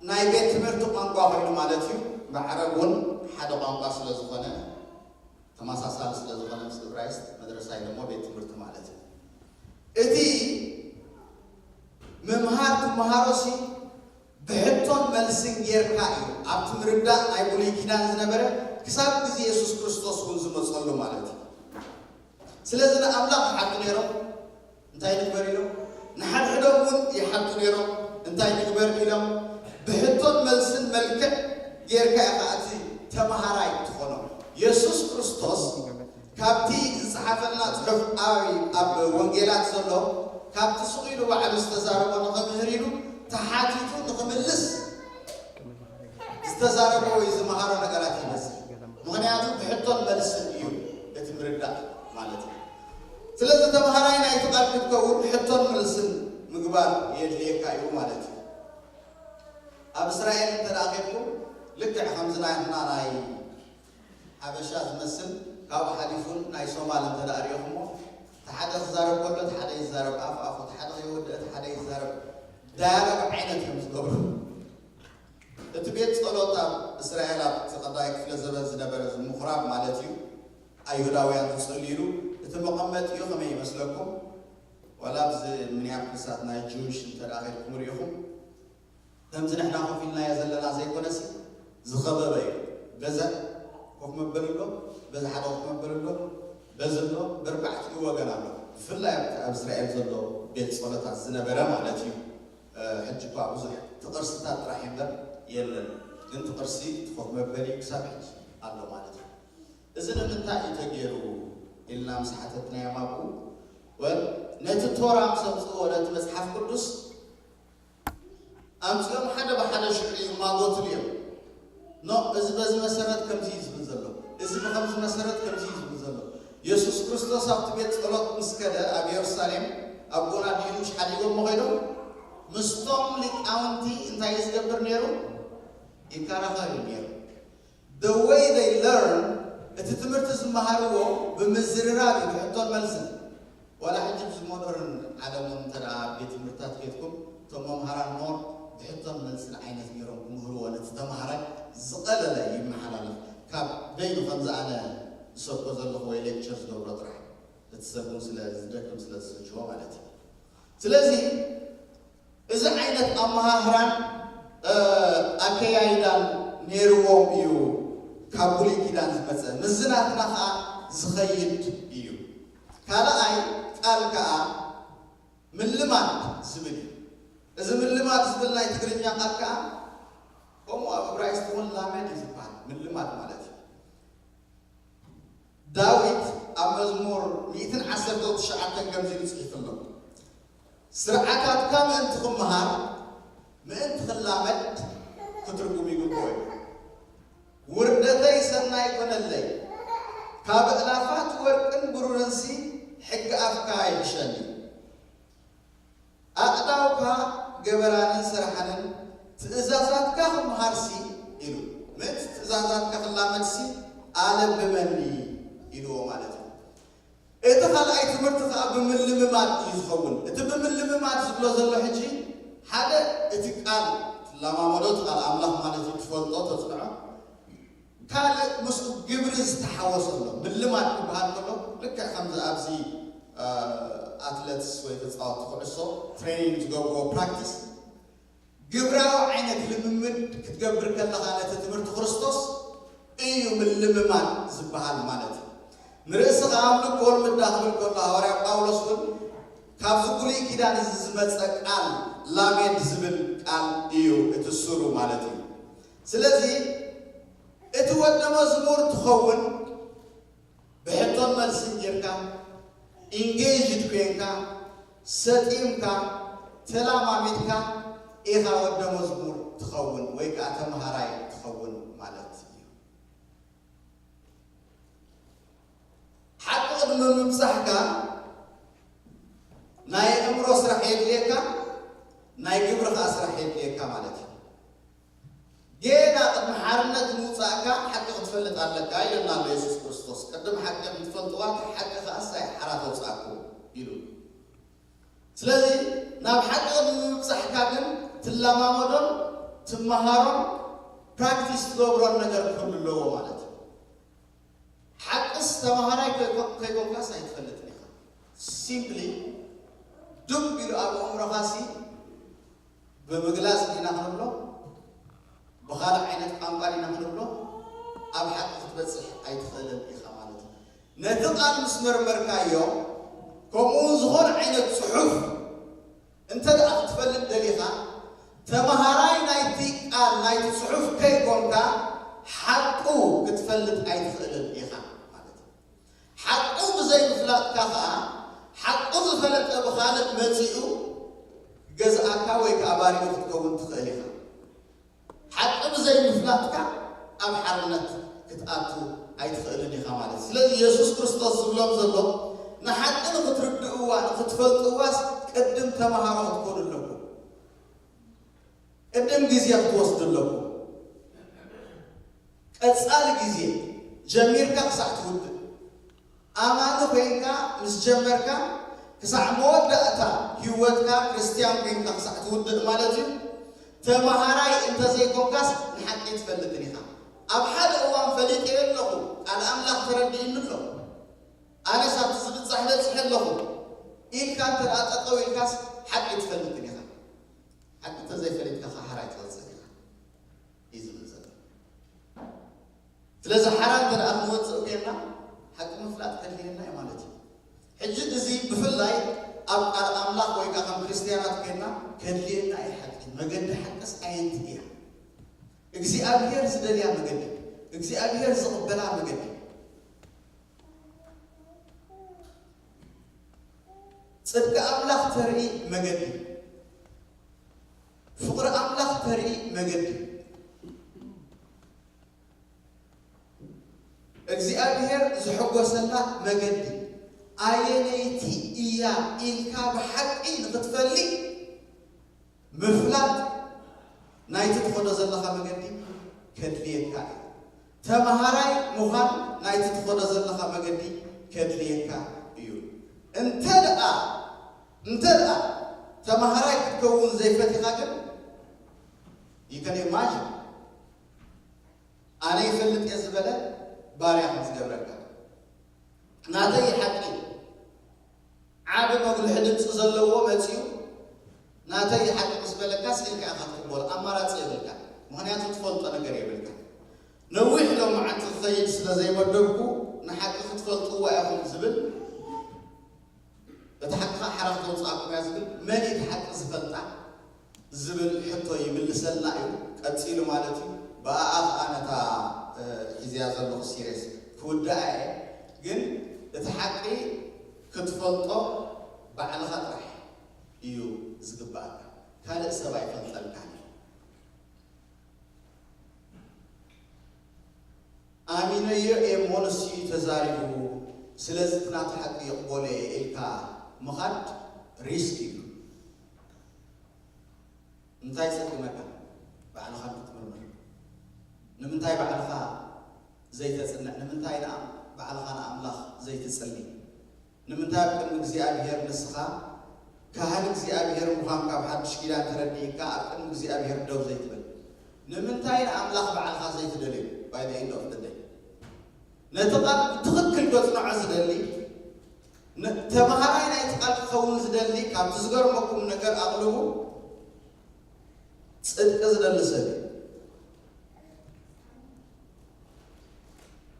ናይ ቤት ትምህርቲ ቋንቋ ኮይኑ ማለት እዩ። ብዓረብ እውን ሓደ ቋንቋ ስለ ዝኾነ፣ ተመሳሳሊ ስለ ዝኾነ ምስ እብራይስጥ፣ መድረሳ ኢሎሞ ቤት ትምህርቲ ማለት እዩ። እቲ ምምሃር ትመሃሮሲ ብሕቶን መልስን ጌርካ እዩ። ኣብቲ ምርዳእ ናይ ብሉይ ኪዳን ዝነበረ ክሳብ ግዜ የሱስ ክርስቶስ እውን ዝመፀሉ ማለት እዩ። ስለዚ ንኣምላኽ ይሓቱ ነይሮም፣ እንታይ ንግበር ኢሎም? ንሓድሕዶም እውን ይሓቱ ነይሮም፣ እንታይ ንግበር ኢሎም? ብሕቶን መልስን መልክዕ ጌርካ ኢኻ እቲ ተመሃራይ ትኾኖ። የሱስ ክርስቶስ ካብቲ ዝጸሓፈልና ጽሑፍ ኣብ ኣብ ወንጌላት ዘሎ፣ ካብቲ ስቕ ኢሉ ባዕሉ ዝተዛረቦ ንኽምህር ኢሉ ተሓቲቱ ንኽምልስ ዝተዛረቦ ወይ ዝመሃሮ ነገራት ይበዝሕ። ምኽንያቱ ብሕቶን መልስን እዩ እቲ ምርዳእ ማለት እዩ። ስለዚ ተምሃራይ ናይቲ ቃል ክትከውን ሕቶን መልስን ምግባር የድልየካ እዩ ማለት እዩ። ኣብ እስራኤል እንተ ደኣ ኬድኩም ልክዕ ከምዚ ናትና ናይ ሓበሻ ዝመስል ካብኡ ሓሊፉን ናይ ሶማል እንተ ደኣ ሪእኹሞ እቲ ሓደ ክዛረብ ከሎ እቲ ሓደ ይዛረብ ኣፍ ኣፉ፣ እቲ ሓደ ከይወድእ እቲ ሓደ ይዛረብ ዳያሎግ ዓይነት እዮም ዝገብሩ። እቲ ቤት ጸሎት ኣብ እስራኤል ኣብቲ ቀዳማይ ክፍለ ዘበን ዝነበረ እዚ ምኹራብ ማለት እዩ። ኣይሁዳውያን ዝጽልይሉ እቲ መቐመጢኡ ከመይ ይመስለኩም? ዋላ ኣብዚ ሚኒያፖሊሳት ናይ ጅዊሽ እንተ ደኣ ኸድኩም ርኢኹም ከምዚ ንሕና ኮፍ ኢልናዮ ዘለና ዘይኮነሲ ዝኸበበ እዩ። በዛ ኮፍ መበሊ ኣሎ፣ በዛ ሓደ ኮፍ መበሊ ኣሎ፣ በዚ ኣሎ፣ በርባዕቲኡ ወገን ኣሎ። ብፍላይ ኣብቲ ኣብ እስራኤል ዘሎ ቤት ጸሎታት ዝነበረ ማለት እዩ። ሕጂ እኳ ብዙሕ እቲ ቅርስታት ጥራሕ እምበር የለን፣ ግን እቲ ቅርሲ እቲ ኮፍ መበሊ ክሳብ ሕጂ ኣሎ ማለት እዩ። እዚ ንምንታይ እዩ ተገይሩ ኢልና ምስ ሓተትናዮም ኣብኡ፣ ወል ነቲ ቶራ ምስ ኣምጽእዎ ነቲ መጽሓፍ ቅዱስ ኣምጺኦም ሓደ ብሓደ ሽዑ ይማጎትሉ እዮም። ኖ፣ እዚ በዚ መሰረት ከምዚ እዩ ዝብል ዘሎ፣ እዚ ብከምዚ መሰረት ከምዚ እዩ ዝብል ዘሎ። የሱስ ክርስቶስ ኣብቲ ቤት ጸሎት ምስ ከደ ኣብ የሩሳሌም ኣብ ጎና ዲኑ ሓዲጎሞ ኸይዶም ምስቶም ሊቃውንቲ እንታይ እዩ ዝገብር ነይሩ? ይከራኸር እዩ ነይሩ። The way they learn፣ እቲ ትምህርቲ ዝመሃርዎ ብምዝርራብ እዩ፣ ብሕቶን መልስን። ዋላ ሕጂ ኣብዚ ሞደርን ዓለም እውን እንተ ደኣ ኣብ ቤት ትምህርትታት ኬድኩም እቶም መምሃራን ሞር ብሕቶን መልስን ዓይነት ገይሮም ክምህርዎ ነቲ ተምሃራይ ዝቐለለ ይመሓላለፍ። ካብ በይኑ ከምዚ ኣነ ዝሰብኮ ዘለኹ ወይ ሌክቸር ዝገብሮ ጥራሕ እቲ ሰብ እውን ስለ ዝደክም ስለ ዝስልችዎ ማለት እዩ። ስለዚ እዚ ዓይነት ኣመሃህራን ኣከያይዳን ነይርዎም እዩ። ካብ ብሉይ ኪዳን ዝመፀ ምስዚ ናትና ከዓ ዝኸይድ እዩ። ካልኣይ ቃል ከዓ ምልማድ ዝብል እዩ። እዚ ምልማድ ዝብል ናይ ትግርኛ ቃል ከዓ ከምኡ ኣብ እብራይስጥ እውን ላመድ እዩ ዝበሃል፣ ምልማድ ማለት እዩ። ዳዊት ኣብ መዝሙር ሚእትን ዓሰርተ ትሽዓተን ከምዚ ኢሉ ጽሒፉ ኣሎ፣ ስርዓታትካ ምእንቲ ክመሃር፣ ምእንቲ ክላመድ ክትርጉም ይግብኦ እዩ። ውርደተይ ሰናይ ኮነለይ፣ ካብ እላፋት ወርቅን ብሩርንሲ ሕጊ ኣፍካ ይሕሸኒ። ኣእዳውካ ገበራንን ሰራሕንን ትእዛዛትካ ክምሃርሲ ኢሉ፣ ምእንቲ ትእዛዛትካ ክላመድሲ ኣለብመኒ ኢልዎ ማለት እዩ። እቲ ካልኣይ ትምህርቲ ከዓ ብምልምማድ እዩ ዝኸውን። እቲ ብምልምማድ ዝብሎ ዘሎ ሕጂ ሓደ እቲ ቃል ትለማመዶ፣ እቲ ቃል ኣምላኽ ማለት እዩ፣ ትፈልጦ፣ ተፅንዖ። ካልእ ምስኡ ግብሪ ዝተሓወሰ ኣሎ። ምልማድ ክበሃል ከሎ ልክዕ ከምዚ ኣብዚ ኣትለትስ ወይ ተፃወቲ ኩዕሶ ትሬኒንግ ዝገብርዎ ፕራክቲስ ግብራዊ ዓይነት ልምምድ ክትገብር ከለኻ ነቲ ትምህርቲ ክርስቶስ እዩ ምልምማድ ዝበሃል ማለት እዩ። ንርእስኻ ኣምልክ ወልምዳ ክብል ከሎ ሃዋርያ ጳውሎስ እውን ካብዚ ብሉይ ኪዳን እዚ ዝመፀ ቃል ላሜድ ዝብል ቃል እዩ እቲ ስሩ ማለት እዩ። ስለዚ እቲ ወዲ መዝሙር ትኸውን ብሕቶን መልስን ጌርካ ኢንጌጅድ ኮይንካ ሰጢምካ ተላማሚድካ ኢኻ ወደ መዝሙር ትኸውን ወይ ከዓ ተምሃራይ ትኸውን ማለት እዩ። ሓቂ ቅድሚ ምብፃሕካ ናይ ኣእምሮ ስራሕ የድልየካ፣ ናይ ግብሪ ከዓ ስራሕ የድልየካ ማለት እዩ። ጌና ቅድሚ ሓርነት ምውፃእካ ሓቂ ክትፈልጥ ኣለካ ኢለና ኣሎ የሱስ ክርስቶስ። ቅድም ሓቂ ክትፈልጥዋ ሓቂ ከኣስ ኣይ ሓራ ተውፃእኩ ኢሉ። ስለዚ ናብ ሓቂ ቅድሚ ምብፃሕካ ግን ትለማመዶን ትመሃሮን ፕራክቲስ ትገብሮን ነገር ክህሉ ኣለዎ ማለት እዩ። ሓቅስ ተምሃራይ ከይኮ- ከይኮንካስ ኣይትፈልጥን ኢኻ። ሲምፕሊ ዱብ ኢሉ ኣብ ኣእምሮኻሲ ብምግላጽ ዲና ክንብሎ፣ ብኻልእ ዓይነት ቋንቋ ዲና ክንብሎ፣ ኣብ ሓቂ ክትበጽሕ ኣይትኽእልን ኢኻ ማለት እዩ። ነቲ ቃል ምስ መርመርካዮ፣ ከምኡ እውን ዝኾነ ዓይነት ጽሑፍ እንተ ደኣ ክትፈልጥ ደሊኻ፣ ተምሃራይ ናይቲ ቃል ናይቲ ጽሑፍ ከይኮንካ፣ ሓቁ ክትፈልጥ ኣይትኽእልን ኢኻ ማለት እዩ። ሓቁ ብዘይምፍላጥካ ኸኣ፣ ሓቁ ዝፈለጠ ብኻልእ መጺኡ ገዝኣካ ወይ ከኣ ባሪኡ ክትከውን ትኽእል ኢኻ። ሓቂ ብዘይምፍላጥካ ኣብ ሓርነት ክትኣቱ ኣይትኽእልን ኢኻ ማለት እዩ። ስለዚ የሱስ ክርስቶስ ዝብሎም ዘሎ ንሓቂ ንኽትርድእዋ ንኽትፈልጥዋስ ቅድም ተምሃሮ ክትኮኑ ኣለኩም። ቅድም ግዜ ክትወስዱ ኣለኩም። ቀጻሊ ግዜ ጀሚርካ ክሳዕ ትውድእ ኣማኒ ኮይንካ ምስ ጀመርካ ክሳዕ መወዳእታ ህይወትካ ክርስትያን ኮይንካ ክሳዕ ትውድእ ማለት እዩ። ተምሃራይ እንተዘይኮንካስ ንሓቂ ኣይትፈልጥን ኢኻ። ኣብ ሓደ እዋን ፈሊጠዮ ኣለኹ፣ ቃል ኣምላኽ ተረዲእኒ ኣሎ፣ ኣነስ ኣብቲ ዝብጻሕ በጺሐ ኣለኹ ኢልካ እንተ ደኣ ጠጠው ኢልካስ ሓቂ ኣይትፈልጥን ኢኻ። ሓቂ እንተዘይፈሊጥካ ከዓ ሓራይ ትወጽእ ኢኻ እዩ ዝብል ዘሎ። ስለዚ ሓራ እንተ ደኣ ክንወጽእ ኮይንና ሓቂ ምፍላጥ ከድልየና እዩ ማለት እዩ። ሕጂ እዚ ብፍላይ ኣብ ቃል ኣምላኽ ወይ ከዓ ከም ክርስትያናት ኮይንና ከድልየና እዩ ሓቂ። መገዲ ሓቅስ ኣየንቲ እያ? እግዚኣብሔር ዝደልያ መገዲ፣ እግዚኣብሔር ዝቕበላ መገዲ፣ ጽድቂ ኣምላኽ ተርኢ መገዲ፣ ፍቕሪ ኣምላኽ ተርኢ መገዲ፣ እግዚኣብሔር ዝሕጎሰላ መገዲ ኣየነይቲ እያ ኢልካ ብሓቂ ንኽትፈልጥ ምፍላጥ ናይቲ ትኸዶ ዘለኻ መገዲ ከድልየካ እዩ። ተምሃራይ ምዃን ናይቲ ትኸዶ ዘለኻ መገዲ ከድልየካ እዩ። እንተ ደኣ እንተ ደኣ ተምሃራይ ክትከውን ዘይፈቲኻ ግን you can imagine ኣነ ይፈልጥ እየ ዝበለ ባርያ ከም ዝገብረካ። ናተይ ሓቂ ዓቢ መጉልሒ ድምፂ ዘለዎ መፂኡ ናተይ ሓቂ ምስ በለካ ስኢልካ ኢኻ ትቕበሎ። ኣማራፂ የብልካ። ምኽንያቱ ትፈልጦ ነገር የብልካ። ነዊሕ ሎማዓንቲ ክኸይድ ስለ ዘይመደብኩ ንሓቂ ክትፈልጥዋ ኢኹም ዝብል እቲ ሓቂ ከዓ ሓራ ክተውፅኣኩም እያ ዝብል መን እቲ ሓቂ ዝፈልጣ ዝብል ሕቶ ይምልሰልና እዩ። ቀፂሉ ማለት እዩ። ብኣኣ ከዓ ነታ ሒዝያ ዘለኹ ሲሪየስ ክውድኣ እየ። ግን እቲ ሓቂ ክትፈልጦ ባዕልኻ ጥራሕ እዩ ዝግባኣካ። ካልእ ሰብ ኣይፈልጠልካን እዩ። ኣሚነዮ እየ እሞ ንሱ እዩ ተዛሪቡ፣ ስለዚ እቲ ናቱ ሓቂ ይቕበሎ እየ ኢልካ ምኻድ ሪስክ እዩ። እንታይ ይጸግመካ? ባዕልኻ ክትምርምር። ንምንታይ ባዕልኻ ዘይተጽንዕ? ንምንታይ ንኣም- ባዕልኻ ንኣምላኽ ዘይትጽሊ? ንምንታይ ኣብ ቅድሚ እግዚኣብሔር ንስኻ ካህን እግዚኣብሔር ምዃንካ ኣብ ሓድሽ ኪዳን ተረዲእካ ኣብ ቅድሚ እግዚኣብሔር ደው ዘይትብል? ንምንታይ ንኣምላኽ ባዕልኻ ዘይትደልዮ? By the end of the day ነቲ ቃል ብትኽክል ከጽንዖ ዝደሊ ን- ተምሃራይ ናይቲ ቃል ክኸውን ዝደሊ ካብቲ ዝገርመኩም ነገር ኣቕልቡ ጽድቂ ዝደሊ ሰብ እዩ።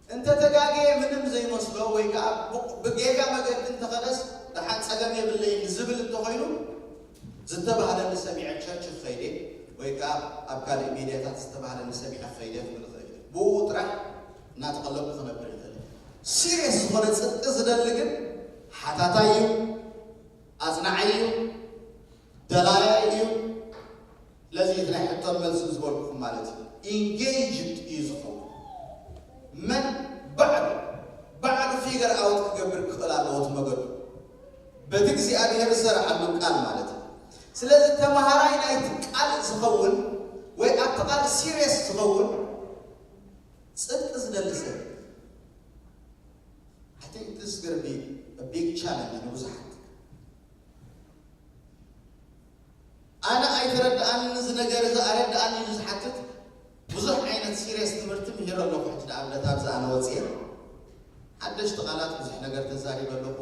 እንተ ተጋገየ ምንም ዘይመስሎ ወይ ከዓ ብ- ብጌጋ መገዲ እንተኸደስ ደሓን ጸገም የብለይን ዝብል እንተኾይኑ ዝተባህለኒ ሰሚዐ ቸርች ክኸይደ ወይ ከዓ ኣብ ካልእ ሜድያታት ዝተባህለኒ ሰሚዐ ክኸይደ ክብል ይኽእል እዩ። ብኡ ጥራሕ እናተቐለብኩ ክነብር ይኽእል። ሲሪየስ ዝኾነ ጽድቂ ዝደሊ ግን ሓታታይ እዩ፣ ኣጽናዓይ እዩ፣ ደላያይ እዩ። ስለዚ እቲ ናይ ሕቶን መልስን ዝበልኩኹም ማለት እዩ ኢንጌጅድ እዩ ዝኸውን። መን ባዕሉ ባዕሉ ፊገር ኣውት ክገብር ክኽእል ኣለዎ እቲ መገዱ በቲ እግዚኣብሔር ዝሰርዓሉ ቃል ማለት እዩ። ስለዚ ተምሃራይ ናይቲ ቃል ዝኸውን ወይ ኣብቲ ቃል ሲሪየስ ዝኸውን ጽድቂ ዝደሊ ሰብ I think this is going to be a big challenge ንብዙሓት ኣነ ኣይተረድኣንን ነገር እዚ ኣረድኣኒ ኢሉ ዝሓትት ብዙሕ ዓይነት ሲሪየስ ትምህርቲ ምሂረ ኣለኹ። ሕጂ ንኣብነት ኣብዚ ኣነ ወፅየ ሓደሽቲ ቃላት ብዙሕ ነገር ተዛሪበ ኣለኹ።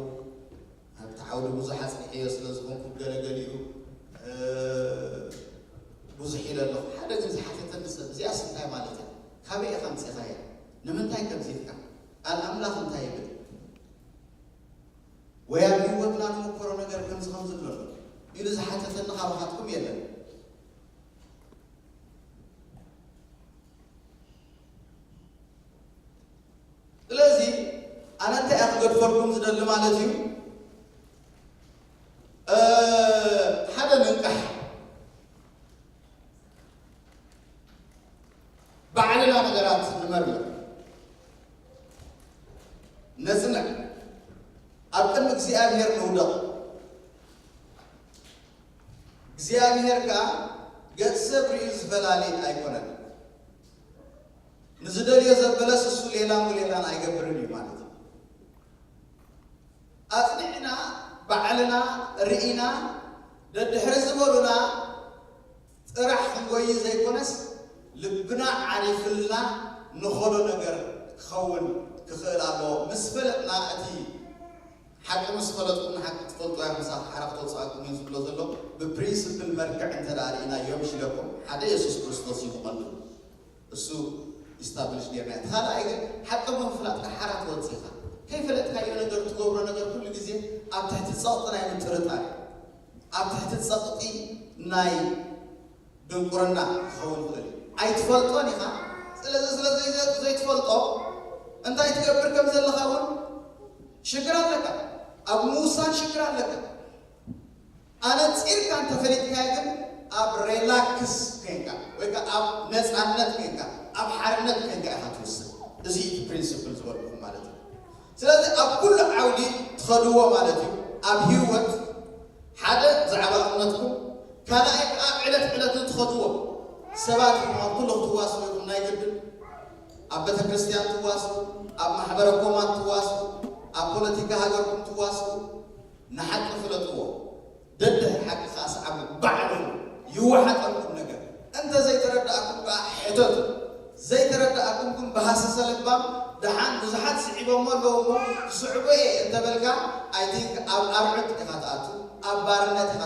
ኣብቲ ዓውዲ ብዙሕ ኣፅኒሐዮ ስለ ዝኾንኩ ገለገሊኡ ብዙሕ ኢለ ኣለኹ። ሓደ ግን ዝሓተተኒ ሰብ እዚኣስ እንታይ ማለት እያ? ካበይ ኢኻ ኣምፂኻያ? ንምንታይ ከምዚ ኢልካ? ቃል ኣምላኽ እንታይ ይብል? ወይ ኣብ ህይወትና ንምኮሮ ነገር ከምዚ ከምዚ ኣሎ ኢሉ ዝሓተተኒ ካባኻትኩም የለን። ስለዚ ኣነ እንታይ እየ ክገድፈልኩም ዝደሊ ማለት እዩ? ሓደ ንንቃሕ፣ ባዕልና ነገራት ንመርምር፣ ነጽንዕ፣ ኣብ ቅድሚ እግዚኣብሔር ንውደቕ። እግዚኣብሔር ከኣ ገጽ ሰብ ርእዩ ዝፈላሊ ኣይኮነን። ንዝደልዮ ዘበለስ እሱ ሌላን ብሌላን ኣይገብርን እዩ ማለት እዩ። ኣጽኒዕና ባዕልና ርኢና ደድሕሪ ዝበሉና ጥራሕ ክንጎይ ዘይኮነስ ልብና ዓሪፍልና ንኸዶ ነገር ክኸውን ክኽእል ኣለዎ። ምስ ፈለጥና እቲ ሓቂ ምስ ፈለጥኩም ንሓቂ ትፈልጡ እያ ምሳኽ ሓራ ክተውፅኣኩም እዩ ዝብሎ ዘሎ ብፕሪንስፕል መርክዕ እንተ ደኣ ርኢናዮ ምሽ ኢለኩም ሓደ የሱስ ክርስቶስ እዩ ብቐንዱ እሱ ኢስታብሊሽ ጌርና እቲ ካልኣይ ግን ሓቂ ብምፍላጥካ ሓራ ትወፅእ ኢኻ ከይፈለጥካዮ ነገር ትገብሮ ነገር ኩሉ ግዜ ኣብ ትሕቲ ፀቕጢ ናይ ምጥርጣር እዩ ኣብ ትሕቲ ፀቕጢ ናይ ድንቁርና ክኸውን ይኽእል እዩ ኣይትፈልጦን ኢኻ ስለዚ ስለ ዘይትፈልጦ እንታይ ትገብር ከም ዘለኻ እውን ሽግር ኣለካ ኣብ ምውሳን ሽግር ኣለካ ኣነፂርካ እንተፈሊጥካዮ ግን ኣብ ሬላክስ ኮይንካ ወይ ከዓ ኣብ ነፃነት ኮይንካ ኣብ ሓርነት ኮይንካ ኢኻ ትውስን እዚ እቲ ፕሪንስፕል ዝበልኩም ማለት እዩ ስለዚ ኣብ ኩሉ ዓውዲ ትኸድዎ ማለት እዩ ኣብ ህይወት ሓደ ብዛዕባ እምነትኩም ካልኣይ ከዓ ዕለት ዕለት ትኸድዎ ሰባት ይኹን ኣብ ኩሉ ክትዋስቡ ይኹን ናይ ግድን ኣብ ቤተክርስትያን ትዋስቡ ኣብ ማሕበረ ኮማት ትዋስቡ ኣብ ፖለቲካ ሃገርኩም ትዋስቡ ንሓቂ ፍለጥዎ ደድሕሪ ሓቂ ከዓ ሰዓቡ ባዕሉ ይወሓጠልኩም ነገር እንተ ዘይተረዳእኩም ከዓ ሕተቱ ዘይተረዳእኩም ግን ብሃሰሰ ለባም ደሓን ብዙሓት ስዒቦሞ ኣለዉ እሞ ትስዕቦ እየ እንተበልካ ኣይቲንክ ኣብ ኣርዑት ኢኻ ትኣቱ ኣብ ባርነት ኢኻ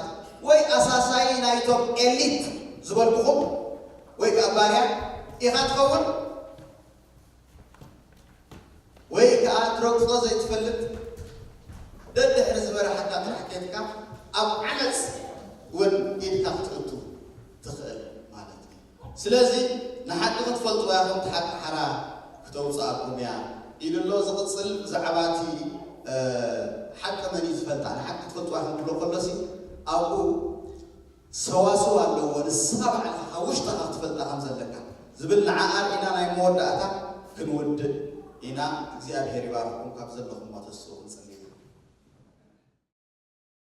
ወይ ኣሳሳይ ናይቶም ኤሊት ዝበልኩኹም ወይ ከዓ ባርያ ኢኻ ትኸውን ወይ ከዓ ትረግጾ ዘይትፈልጥ ደድሕሪ ዝመራሓካ ጥራሕ ኬድካ ኣብ ዓመፅ እውን ኢድካ ክትእቱ ትኽእል ማለት እዩ ስለዚ ንሓቂ ክትፈልጥዋ ኢኹም ትሓቂ ሓራ ክተውፅኣኩም እያ ኢሉ ኣሎ ዝቕፅል ብዛዕባ እቲ ሓቂ መን እዩ ዝፈልጣ ንሓቂ ክትፈልጥዋ ኢኹም ክብሎ ከሎሲ ኣብኡ ሰዋስው ኣለዎ ንስኻ ባዕልኻ ካብ ውሽጥኻ ክትፈልጣ ከም ዘለካ ዝብል ንዓኣ ርኢና ናይ መወዳእታ ክንውድእ ኢና እግዚኣብሔር ይባርኩም ካብ ዘለኹም ተስኡ ክንፅሊ